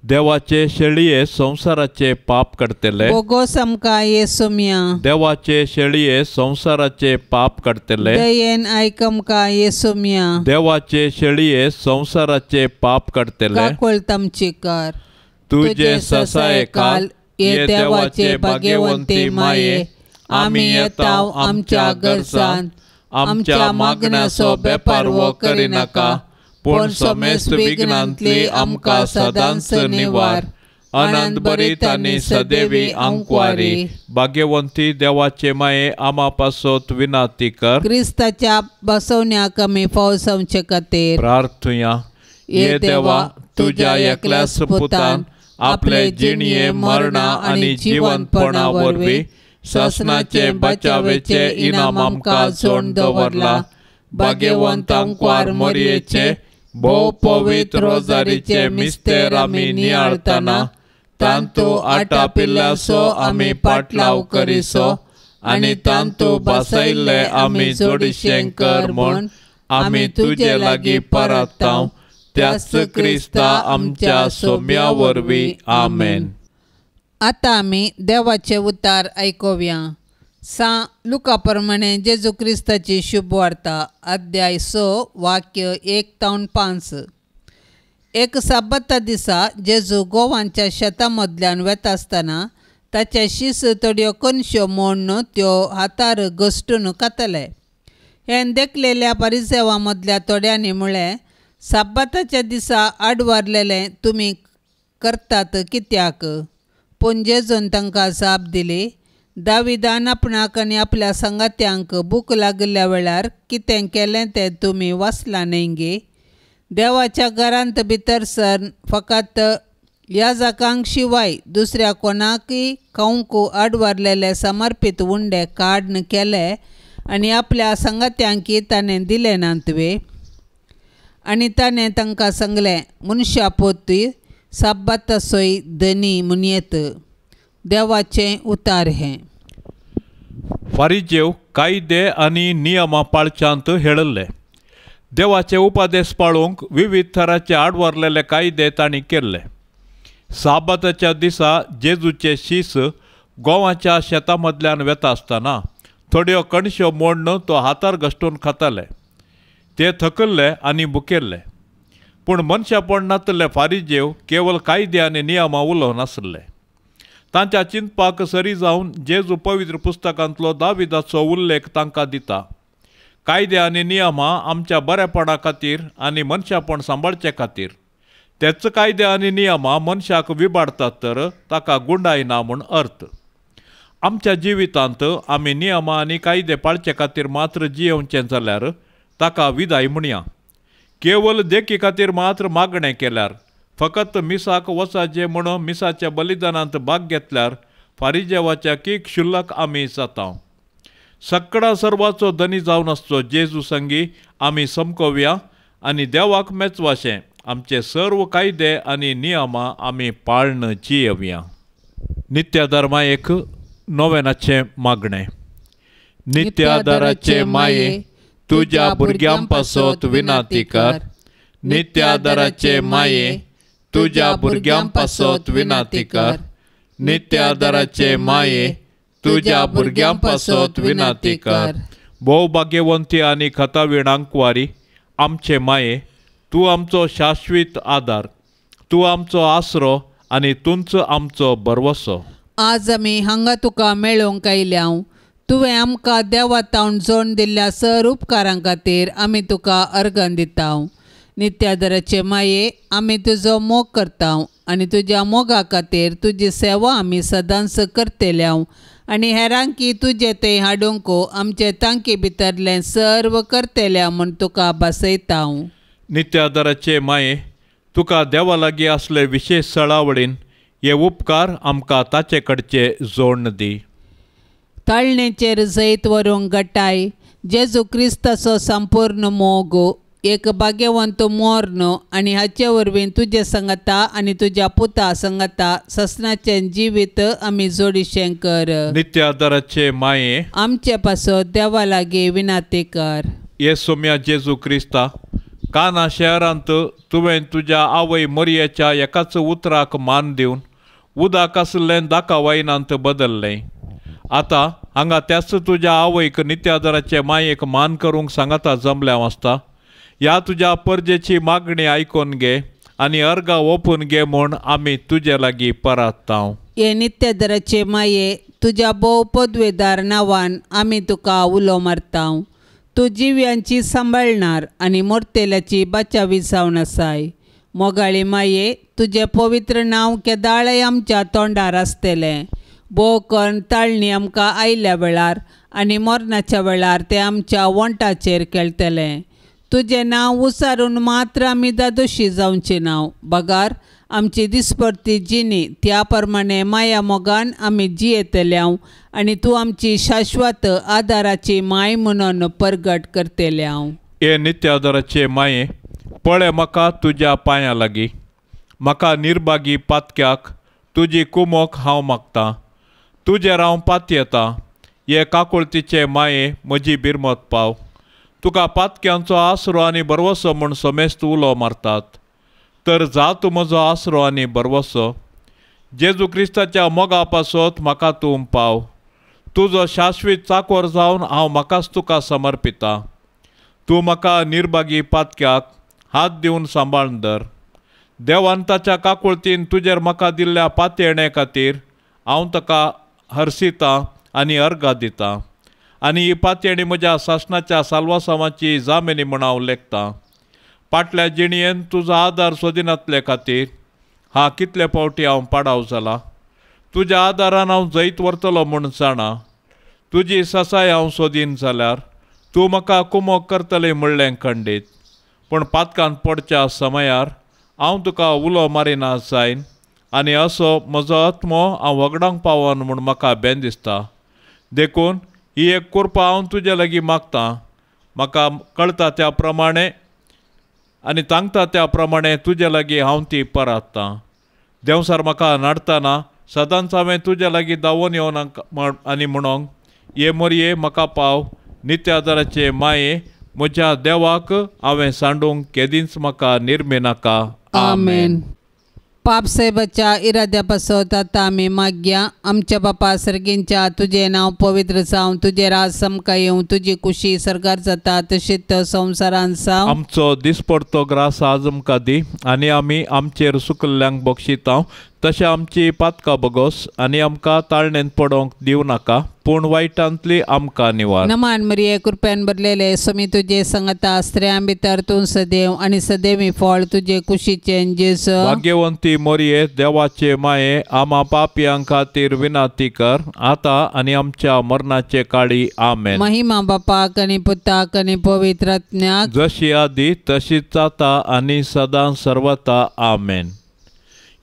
देवाचे शेळये संवसाराचे पाप काडटले बोगोस आमकां येसुम्या देवाचे शेळये संवसाराचे पाप काडटले दयेन आयक आमकां येसुम्या देवाचे शेळये संवसाराचे पाप काडटले काकूळत आमची कर. तुजे ससाये काल ये देवाचे भाग्यवंती माये आमी येता आमच्या गरजान आमच्या मागण्याचो बेपारवो करिनाका पूण समेस्त विघ्नांतली आमकां सदांच निवार. आनंद भरीत आनी सदैवी आंकवारी भाग्यवंती देवाचे माये आमा पासत विनाती कर. क्रिस्ताच्या बसवण्याक आमी फावो जावचे खातीर प्रार्थुया. ये देवा तुज्या एकल्याच पुतान आपले जिणये मरणा आनी जिवंतपणा वरवीं सासणाचे बचावेचे इनाम आमकां जोड दवरला. भाग्यवंत आंकवार मोरयेचे भोव पवित्र रोजारीचे मिस्तेर आमी नियाळतना तांतू आटापिल्ल्याचो आमी पाटलाव करिसो आनी तांतू बसयल्ले आमी जोडिशें कर म्हूण आमी तुजे लागीं परतांव त्याच क्रिस्ता आमच्या सोम्या वरवीं. आमेन. आतां आमी देवाचे उतार आयकुया. सां लुका प्रमाणे जेजू क्रिस्ताची शुभवार्ता अध्याय 6 वाक्य 1 ते 5. एक साबता दिसा जेजू गोवांच्या शेतां मदल्यान वेता आसतना ताच्या शीस थोड्यो कनश्यो मोडून त्यो हातार घसटून खातले. हें देखलेल्या परिसेवा मदल्या थोड्यांनी म्हळें, साबाताच्या दिसा आडवारलेलें तुमी करतात कित्याक? पूण जेजून तांकां जाप दिली, दाविदान आपणाक आनी आपल्या सांगात्यांक भूक लागिल्ल्या वेळार कितें केलें तें तुमी वाचलां न्हय गे? देवाच्या घरांत भितर सर फकत याजकांक शिवाय दुसऱ्या कोणाकय खावंक आडवारलेले समर्पीत उंडे काडून केले आनी आपल्या सांगात्यांकी ताणें दिले नात वे? आनी ताणें तांकां सांगलें, मनशा पोती साब्बाताचोय धनी म्हणयेत. देवाचें उतार हें. फारिजेव कायदे आनी नियमां पाळच्यांत हेळल्ले. देवाचे उपादेश पाळूंक विविध थराचे आडवारलेले कायदे तांणी केल्ले. साबाताच्या दिसा जेजूचे शीस गोवाच्या शेता मदल्यान वेता आसतना थोड्यो कणश्यो मोडून तो हातार घश्टून खाताले. ते थकल्ले आनी भुकेल्ले. पूण मनशापण नातले फारिजेव केवल कायदे आनी नियमां उलोवन आसले. तांच्या चिंतपाक सरी जावन जेजू पवित्र पुस्तकांतलो दाविदाचो उल्लेख तांकां दिता. कायदे आनी नियमां आमच्या बरेपणा खातीर आनी मनशापण सांबाळचे खातीर. तेच कायदे आनी नियमां मनशाक विबाडतात तर ताका गुंडायना म्हूण अर्थ. आमच्या जिवितांत आमी नियमां आनी कायदे पाळचे खातीर मात्र जियेवचें जाल्यार ताका विदाय म्हणया. केवल देखी खातीर मात्र मागणें केल्यार, फकत मिसाक वचाचें म्हूण मिसाच्या बलिदानांत भाग घेतल्यार फारिजेवाच्या की क्षुल्लक आमी जाता. सगळा सर्वाचो धनी जावन आसचो जेजू संगी आमी समकोवया आनी देवाक मेचवाशें आमचे सर्व कायदे आनी नियमां आमी पाळन जियेवया. नित्याधर्मा एक नोवेनाचें मागणें. नित्यादाराचे माये तुज्या भुरग्यां पासत विनाती कर. नित्यादाराचे माये तुज्या भुरग्यां पासत विनाती कर. नित्यादाराचे माये तुज्या भुरग्यां पासत विनाती कर. भोव भाग्यवंती आनी खताविणांकवारी आमचे माये, तूं आमचो शाश्वीत आदार, तूं आमचो आसरो आनी तूंच आमचो भरवसो. आज आमी हांगा तुका मेळोवंक आयल्या. तुवें आमकां देवा तावन जोड दिल्ल्या सर उपकारां खातीर आमी तुका अर्गण दिता. नित्यादराचे माये, आमी तुजो मोग करता आनी तुज्या मोगा खातीर तुजी सेवा आमी सदांच करतल्या आनी हेरांकी तुजें थंय हाडूंक आमचे तांकी भितरलें सर्व करतल्या म्हूण तुका भासयता. नित्यादराचे माये, तुका देवा लागीं आसले विशेश सळावळीन हे उपकार आमकां ताचे कडचे जोडण दी. ताळणेचेर जैत व्हरूंक गटाय जेजू क्रिस्ताचो संपूर्ण मोग, एक भाग्यवंत मोर्न आनी हाचे वरवीं तुजे संगता आनी तुज्या पुता संगता ससनाचें जिवीत आमी जोडीशें कर. नित्यादराचे माये, आमचे पासत देवा लागीं विनाती कर. हे सोम्या जेजू क्रिस्ता, काना शहरांत तुवें तुज्या आवय मोरयेच्या एकाच उतराक मान दिवन उदक आसलें दाका वायनांत बदल्लें. आतां हांगा त्याच तुज्या आवयक नित्यादराचे मायेक मान करूंक सांगाता जमल्या आसता. ह्या तुज्या परजेची मागणी आयकून घे आनी अर्गां ओपून घे म्हूण आमी तुजे लागीं परातता. हे नित्यादराचे माये, तुज्या भोव पदवेदार नांवान आमी तुका उलो मारता. तूं जिव्यांची सांबाळणार आनी मोरतेल्याची बाचावी जावन आसाय. मोगाळी माये, तुजें पवित्र नांव केदाळय आमच्या तोंडार आसतलें. भोव करून ताळणी आमकां आयल्या वेळार आनी मरणाच्या वेळार तें आमच्या वोंटाचेर खेळटलें. तुजें नांव उसारून मात्र आमी दादोशी जावचें नांव, बगार आमची दिसपडती जिणी त्या प्रमाणे माया मोगान आमी जियेतल्या आनी तूं आमची शाश्वत आदाराची माय म्हणून परगट करतल्या. हे नित्यादाराचे माये, पळय म्हाका तुज्या पांयां लागीं, म्हाका निर्भागी पातक्याक तुजी कुमोक हांव मागतां. तुजेर हांव पातयेता. हे काकुळतीचे माये, म्हजी बिरमत पाव. तुका पातक्यांचो आसरो आनी भरवसो म्हूण समेस्त उलो मारतात, तर जा तूं म्हजो आसरो आनी भरवसो. जेजू क्रिस्ताच्या मोगा पासत म्हाका तूं पाव. तुजो शाश्वीत चाकोर जावन हांव म्हाकाच तुका समर्पिता. तूं म्हाका निर्भागी पातक्याक हात दिवन सांबाळून धर. देवान ताच्या काकुळतीन तुजेर म्हाका दिल्ल्या पातयेणे खातीर हांव ताका हरसिता आनी अर्गां दिता आनी ही पातयेणी म्हज्या सासणाच्या साल्वासांवाची जामिनी म्हूण हांव लेखतां. पाटल्या जिणयेन तुजो आदार सोदिनातले खातीर हा कितले फावटी हांव पाडाव जाला. तुज्या आदारान हांव जैत व्हरतलो म्हूण जाणा. तुजी ससाय हांव सोदीन जाल्यार तूं म्हाका कुमोक करतली म्हणलें खंडीत. पूण पातकान पडच्या समयार हांव तुका उलो मारिना जायन आनी असो म्हजो आत्मो हांव वगडांक पावन म्हूण म्हाका बेन दिसता. देखून ही एक कृपा हांव तुजे लागीं मागतां. म्हाका कळटा त्या प्रमाणे आनी तांगता त्या प्रमाणे तुजे लागीं हांव ती पराततां. देंवसार म्हाका नाडतना सदांच हांवें तुज्या लागीं धांवून येवन आनी म्हणोंक ये मोरये म्हाका पाव नित्यादाराचे माये म्हज्या देवाक हांवें सांडूंक केदींच म्हाका निर्मिनाका. आमेन. पाप साहेबाच्या इराद्या पासत आतां आमी मागया. आमच्या बापा सर्गींच्या तुजें नांव पवित्र जावं, तुजें राज आमकां येवं, तुजी कुशी सरकार जाता तशीच संवसारान जावं. आमचो दिसपडतो ग्रास आज आमकां दी आनी आमी आमचेर सुकल्ल्यांक बक्षितां तशें आमची पातकां बगोस आनी आमकां ताळणेंत पडोवंक दिवं नाका पूण वायटांतली आमकां निवार. नमान मरिये कृपेन भरलेले स्वामी तुजे संगता, स्त्रियां भितर तूं सदैव आनी सदैवी फळ तुजे कुशीचें जेजू. भाग्यवंती मोरये देवाचे माये आमा पापयां खातीर विनंती कर आतां आनी आमच्या मरणाचे काळी. आमेन. महिमा बापाक आनी पुताक आनी पवित्र आत्म्याक, जशी आदी तशीच आतां आनी सदां सर्वता. आमेन.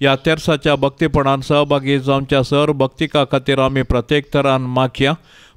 ह्या तेर्साच्या भक्तीपणान सहभागी जावच्या सर भक्तिका खातीर आमी प्रत्येक तरान मागया.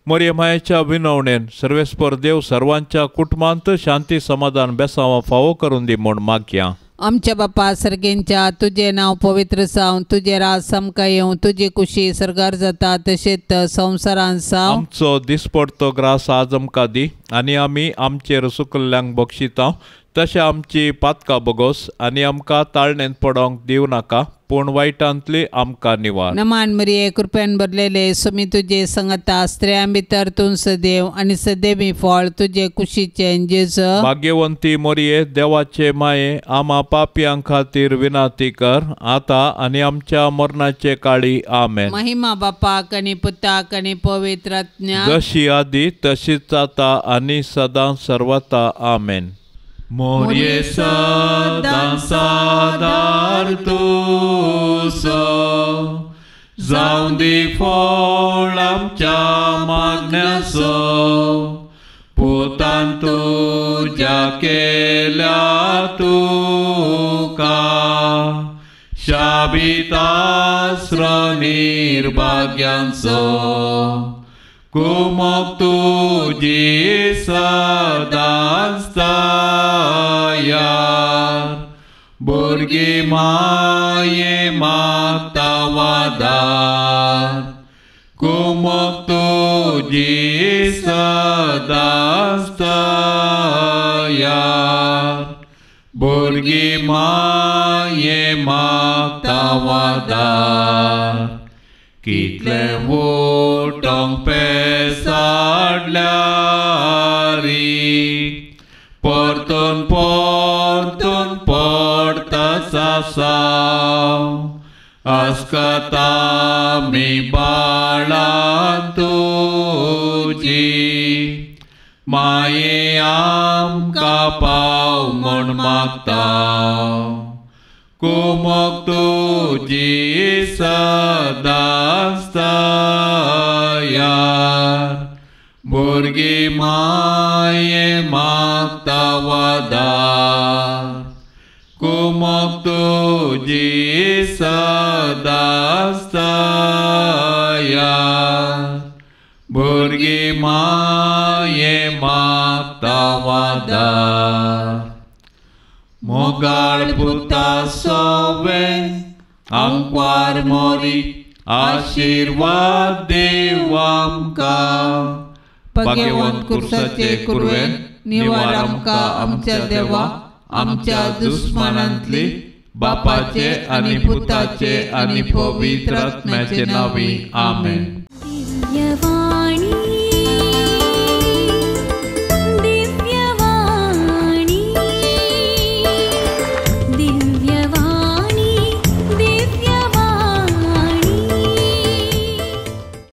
मोरये मायेच्या विनवणेन सर्वेस्पर देव सर्वांच्या कुटुंबांत शांती समाधान बेसांव फावो करून दी म्हूण मागया. आमच्या बापा सर्गेंच्या तुजें नांव पवित्र जावं, तुजें राज आमकां येवं, तुजी कुशी सरकार जाता तशेंच संवसारान जावं. आमचो दिसपडतो ग्रास आज आमकां दी आनी आमी आमचेर सुकल्ल्यांक बक्षितां तशें आमची पातकां बगोस आनी आमकां ताळणेंत पडोवंक दिवं नाका पूण वायटांतली आमकां निवार. नमान मरिये कृपेन भरलेले स्वामी तुजे संगता, स्त्रियां भितर तूं सदैव आनी सदैवी फळ तुजे कुशीचें जेजू. भाग्यवंती मोरये देवाचे माये आमा पापयां खातीर विनंती कर आतां आनी आमच्या मरणाचे काळी. आमेन. महिमा बापाक आनी पुताक आनी पवित्र आत्म्याक, जशी आदी तशीच आतां आनी सदां सर्वता. आमेन. मोरये सदां सादार तुजो जावं दी फळ आमच्या मागण्याचो, पुतान तुज्या केल्या तुका शाबितास्र निर्भाग्यांचो. कुमक तुजी सदांच तयार, भुरगीं माये मागता वादार. कुमक तुजी सदांच तयार, भुरगीं माये मागता वादार. कितले वोटोंक पेसाडल्यारी परतून परतून पडताच आसाव, अस्कता मी बाळां तुजी माये आमकां पाव म्हूण मागता. कुमक तुजी सदांच तयार, भुरगीं माये मागता वादार. कुमक तुजी सदांच तयार, भुरगीं माये मागता वादार. मोगाळ पुता सोवे आंकवार मोरी आशिर्वाद देव आमकां. भाग्यवंत कुर्साचे कुरवेन निवार आमकां आमच्या देवा आमच्या दुस्मानांतली बापाचे आनी पुताचे आनी पवित्र आत्म्याचे नांवी. आमेन.